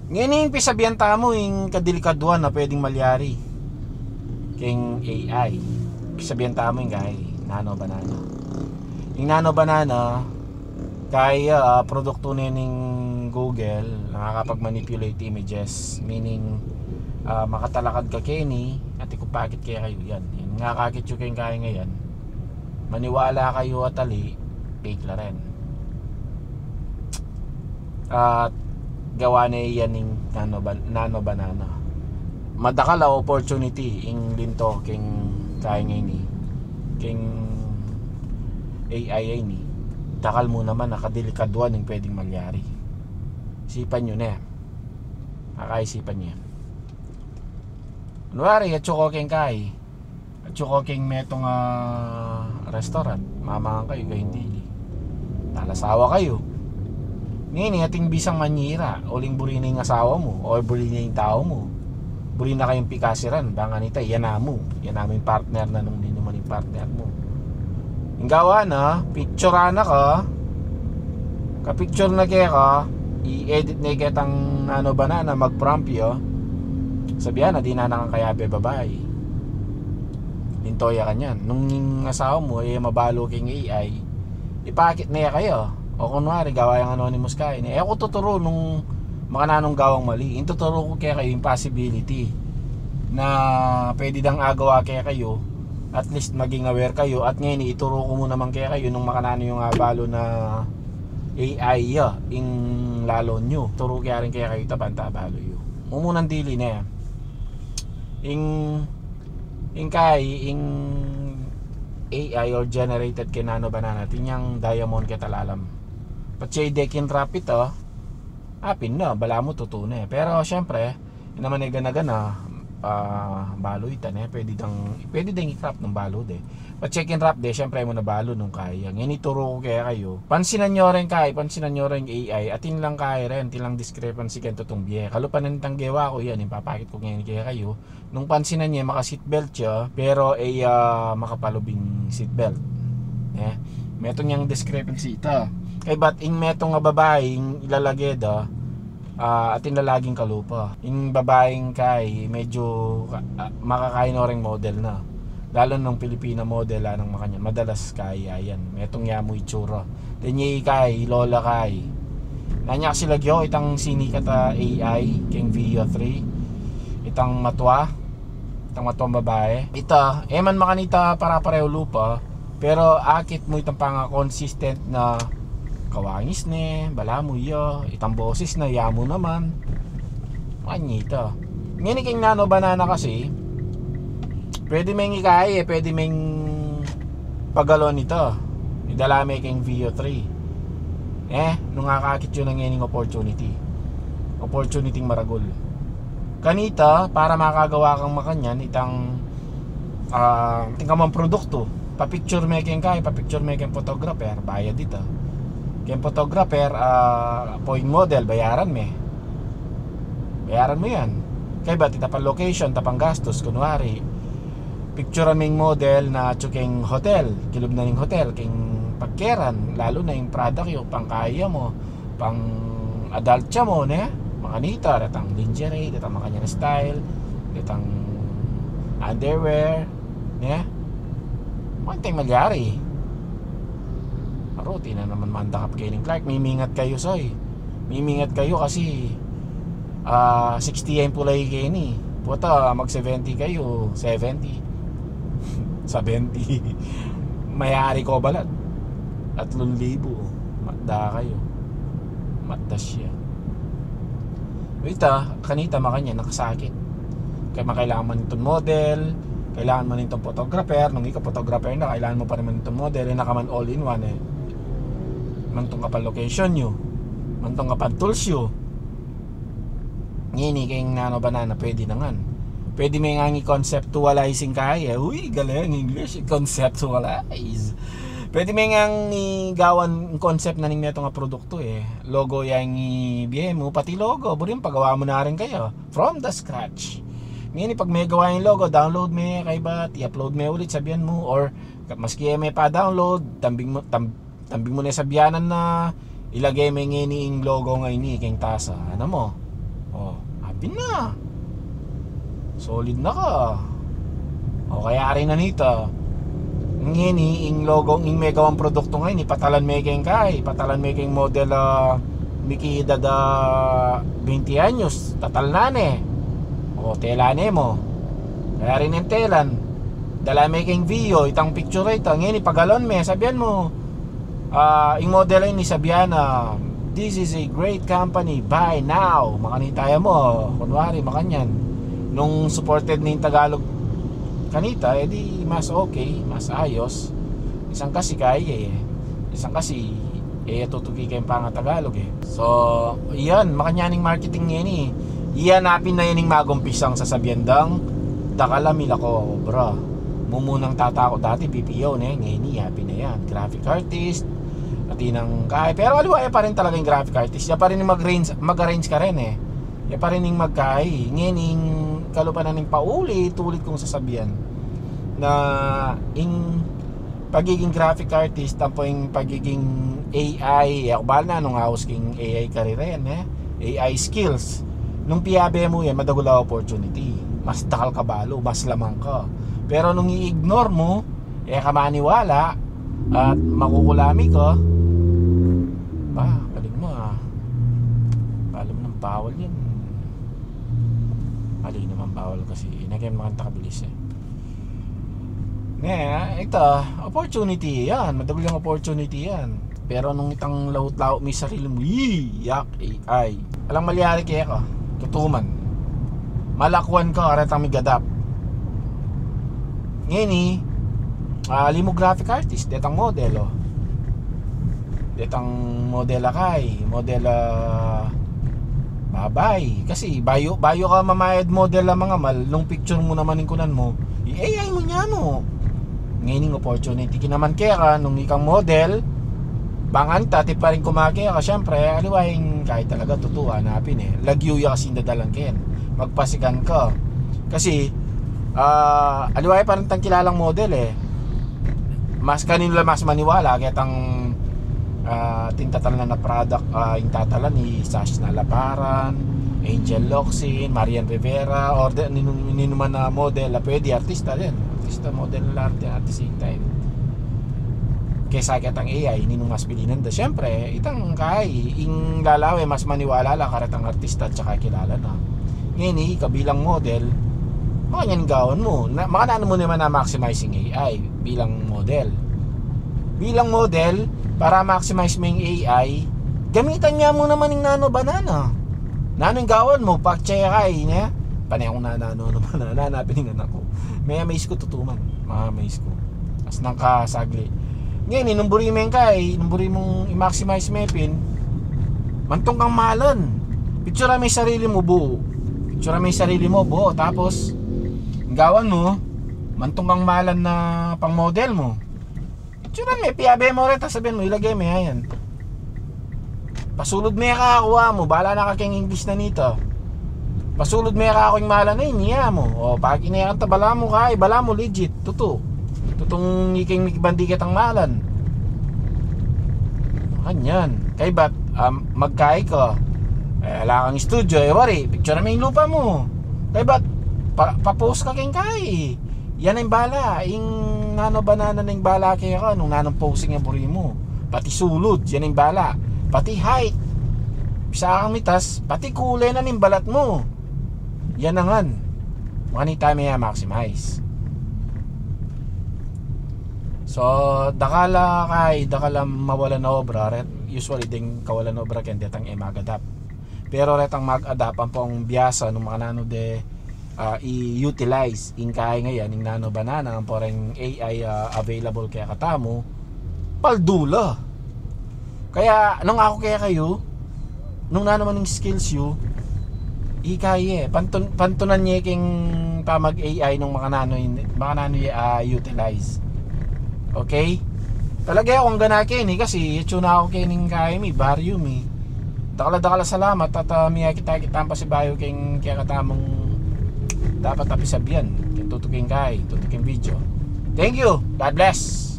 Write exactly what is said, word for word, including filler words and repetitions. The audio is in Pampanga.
Ngeni ing pisabian tamu ing kadelikaduan a pwedeng malyari keng A I. Pisabian tamu ing kaya nano banana. Ing nano banana, kaya, ah, produktu ne ning Google, nakakapag-manipulate images, meaning, ah, makatalakad ka keni at ikupakit kekayu yan. Ing akakit yu keng kaya ngayan, maniwala kayu at ali, fake la rin. At gawa ne yan ing nano ba, nano banana. Madakal a opportunity ing linto keng kaya ngeni, keng A I ini. Dakal mu naman a kadelikaduan ing pwedeng malyari. Isipan yu ne. Kakaisipan yu. Kunwari, atsu ko keng kaya, atsu ko keng metung a restaurant, mamangan kayu, kayung dili. Talasawa kayu. Ngeni, ating bisang manyira, uling buri na ing asawa mu, o buri na ing tau mu. Buri na kayung pikasiran, bang kanita, yan na mu. Yan na mu ing partner na nung ninu man ing partner mu. Ing gawa na, picturan na ka, kapicture na keka, i-edit ne ketang nano banana, mag-prompt ya. Sabian na, dinan na kang kayabe babai. Linto ya kanyan. Nung ing asawa mu, e mabalu keng A I, ipakit ne kaya. O kunwari, gawa yang anonymous kaya ini. E ku tuturu nung makananung gawang mali. Ing tuturu ku kekayu ing possibility na pwede dang agawa kekayu. At least maging aware kayu. At ngeni, ituru ku mu naman kekayu nung makananu yung abalu na A I ya, ing lalo yu. Turu ke rin kekayu, ita banta abalu yu. Mumunang dili ne. Ing, ing kaya, ing A I or generated keng nano banana, atin yang diamond keta lalam. Patse de kinrap ita, apin na, balamu tutu ne. Pero, siyempre, e naman e gana-gana, ah, balu ita ne, pwede dang, pwede dang i-crop nung balu de. Patse kinrap de, siyempre, e mu na balu nung kaya. Ngeni turu ku kekayu. Pansinan yu rin kaya, pansinan yu rin A I, atin lang kaya rin, atin lang discrepancy keng tutung bie. Kalupa na nitang gewa ku yan, ipapakit ku ngeni kekayu. Nung pansinan ye, maka-seatbelt ya, pero e ya makapalubing seatbelt. E, metung yang discrepancy ita. Kaybat ing metung a babaing ilalage da, ah, atin lalaging kalupa. Ing babaing kaya, medyo, ah, makakaya no ring model na. Lalo nung Pilipina model, anang makanyan. Madalas kaya yan. Metung ya mu itsura. Then ye kaya, i Lola kaya. Nanya kasi lagyu itang sinikat a A I, keng Veo three. Itang matua, itang matuang babae. Ita, e man makanita para-pareho lupa, pero akit mu itang panga-consistent na kawangis ne, balamu ya, itang boses na, ya mu naman. Manyita. Ngeni keng nano banana kasi, pwede meng ikaya, pwede meng pagalon ita. Idala me keng Veo three. E, nung akakit yu na ngening opportunity. Opportunity maragul. Kanita, para makagawa kang makanyan, itang, ah, atin ka mang produktu. Pa-picture me keng kaya, pa-picture me keng photographer, bayad ita. Keng photographer, ah, point model, bayaran me. Bayaran mu yan. Kaybat ita pang location, ita pang gastus, kunwari, picturan me ing model na atsu keng hotel, kilub na ning hotel, keng pagkeran, lalu na ing product yu, pang kaya mu, pang adult ya mu, ne? Makanita, datang lingerie, datang makanyan style, datang underwear, ne? Makanita ing malyari. Aru, tina naman mandakap keni ning Clark, mimingat kayu, soy. Mimingat kayu kasi, ah, sixty ing pulay keni. Puta, mag seventy kayu, seventy. Seventy. Mayari ko balat. Atlung libu. Matda kayu. Matda siya. Ita, kanita makanyan, nakasakit. Kaya makailangan man itong model, kailangan man itong photographer, nung ika photographer na, kailangan mu pa naman itong model, e na ka man all in one e. Mantong ka pa location yu, mantong ka pa tools yu. Ngeni, keng nano banana, pwede na ngan. Pwede me ngang i-conceptualize ing kaya. Uy, galing English, i-conceptualize. Pwede me ngang igawan concept na ning metung a produktu e. Logo yang ibie mu, pati logo, buri mu pagawa mu na rin kaya. From the scratch. Ngeni pag megawa yang logo, download me, kaybat, i-upload me ulit, sabian mu, or maski e me pa-download, tambing mu, tam-, tambing mu ne sabianan na ilage me ngeni ing logo ngeni keng tasa. Ano mu? O, apin na. Solid na ka. O, kaya rin na nita. Ngeni, ing logo, ing megawang produktu ngeni, patalan me keng kai, patalan me keng model, ah, miki edad, ah, twenty anyos, tatal na ne. O, tela ne mu. Kaya rin ing telan. Dala me keng Vio, itang picture ita. Ngeni, pagalon me, sabian mu, ah, ing model ini sabian na, "This is a great company, buy now." Makanita ya mu, kunwari, makanyan. Nung supported na ing Tagalog kanita, e di mas okay, mas ayos. Minsan kasi kaya e. Minsan kasi, e, tutuki keng panga-Tagalog e. So, yan, makanyan ing marketing ngeni. Yan, apin na yan ing magumpisang sasabian dang, dakal a milako obra. Mumunang tatakut dati, B P O ne, ngeni, apin na yan. Graphic artist, atin nang kai. Pero aliwa, e pa rin talaga ing graphic artist. Ya pa rin ing mag-arrange, mag-arrange karin e. Ya pa rin ing magkai. Ngeni, ing kalupa na ning paulit-ulit kung sasabian na ing pagiging graphic artist, ampo ing pagiging A I, e ku bala na nung aus king A I career yan, e. A I skills. Nung piabe mu yan, madagul a opportunity. Mas dakal ka balu, mas lamang ka. Pero nung i-ignore mu, e ka maniwala, at makukulami ka, ba, galing mu, ah. Alam nang bawal yan. Ali naman bawal kasi. Inagyan makanta kabilis e. Ne, ita, opportunity yan. Madagul yang opportunity yan. Pero nung itang laut-laut me sarili mu, "Yee, yak, A I." Alang malyari keka, tutuman. Malakwan ka, aretang mig-adapt. Ngeni, ah, ali mu graphic artist, detang model, o. Detang model a kai, model a babai. Kasi bayu, bayu ka mamayad model a mangamal, nung picture mu naman ing kunan mu, i-A I mu nya mu. Ngeni ing opportunity ki naman keka, nung ikang model, bang anta, ti pa rin kumake ka, syempre, aliwa ing kai talaga, tutu, hanapin e. Lagyu ya kasi ing dadalan ken. Magpasikan ka. Kasi, ah, aliwa ya pa rin tang kilalang model e. Mas kaninu la mas maniwala, ketang, ah, tintatalan na product, ah, ing tatalan ni Sash na Laparan, Angel Locsin, Marian Rivera, or de, ninu, ninu man a model, a pwede artista din. Artista, model, arte, at the same time. Kesa ketang A I, ninu mas pilinan da. Siyempre, itang kai, ing lalawe, mas maniwala la karetang artista at saka kilala na. Ngeni, ika bilang model, makanyan gawan mu. Na, makananu mu naman a maximizing A I bilang model. Bilang model, para maximize mu ing A I, gamitan nya mu naman ing nano banana. Nanu ing gawan mu, pagtse kai ne? Pane kung nananu naman, nananu, hanapin ing anak ku. Maya mais ku tutuman, maya mais ku. As nang kasagli. Ngeni, nung buri meng kai, nung buri mung i-maximize me pin, mantung kang malan. Picture me sarili mu bu. Picture me sarili mu bu. Tapos, gawan mu, mantung kang malan na pang model mu. Picture me, piabe mu reta, sabian mu, ilage me yan. Pasulud me ka, kuwa mu, bala na ka keng English na nita. Pasulud me ka, kung malan na inya mu. O, pag inekan ta, bala mu kai, bala mu legit, tutu. Tutung iking mikibandi ketang malan. Kanyan. Kaybat, um, magkai ka. E, ala kang studio, e, wari, picture me ing lupa mu. Kaybat, pa, pa-post ka keng kai. Yan ing bala, ing nano banana ning bala keka, nung nanung posing a buri mu. Pati sulud, yan ing bala. Pati height. Bisa kang mitas, pati kule na ning balat mu. Yan na ngan. Makanita me ya maximize. So, dakal a kai, dakal a mawalan a obra, ret, usually deng kawalan a obra ken detang e mag-adapt. Pero retang mag-adapt, ampong biasa nung makananu de, ah, i-utilize ing kai ngeni, ing nano banana, ampo reng A I, ah, available kekatamu, paldu la. Kaya, nung aku kekayu, nung nanu man ing skills yu, ika ye, pantun-, pantunan ye keng pamag-A I nung makananu in-, makananu ye, ah, utilize. Okay? Talaga e ku angga na keni kasi atsu na ku keni ing kai mi, baryu mi. Dakal a dakal a salamat at, ah, miyakit-akit tamu pasibayu keng kekatamung dapat a pisabian keng tutuking kai, tutuking video. Thank you. God bless.